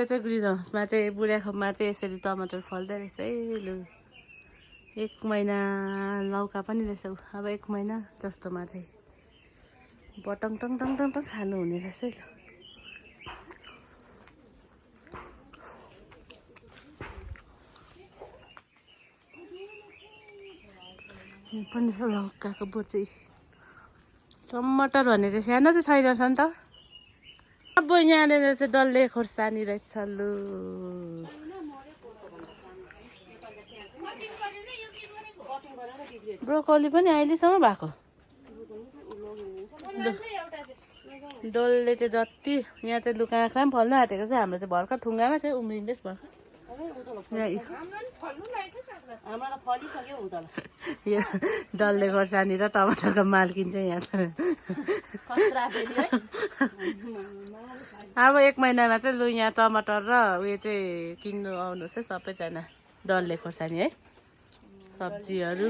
यो चाहिँ ग्रिन हाउसमा चाहिँ बुढाखोपमा चाहिँ यसरी टमाटर फल्दै रहेछ है लु 1 महिना लौका पनि रहेछ अब 1 महिना जस्तोमा चाहिँ बटङ टङ टङ टङ टङ खानु हुने रहेछ है लु यो पनि छ लौकाको बोट चाहिँ टमाटर भन्ने चाहिँ सानो चाहिँ छैन नि त अब यहाँनिर चाहिँ डल्ले खोर्सानी रहेछ लु ब्रोकोली पनि अहिलेसम्म भएको डल्ले चाहिँ जति यहाँ चाहिँ लु काँक्रा पनि फल्न आँटेको छ हाम्रो चाहिँ भर्खर थुङ्गामा चाहिँ उम्रिँदैछ भर्खर यो डल्ले खोर्सानी र टमाटरको मालकिन चाहिँ यहाँ अब 1 महिनामा चाहिँ लु यहाँ टमाटर र उयो चाहिँ किन्नु आउनुहोस् है सबैजना डल्ले खोर्सानी है सब्जीहरू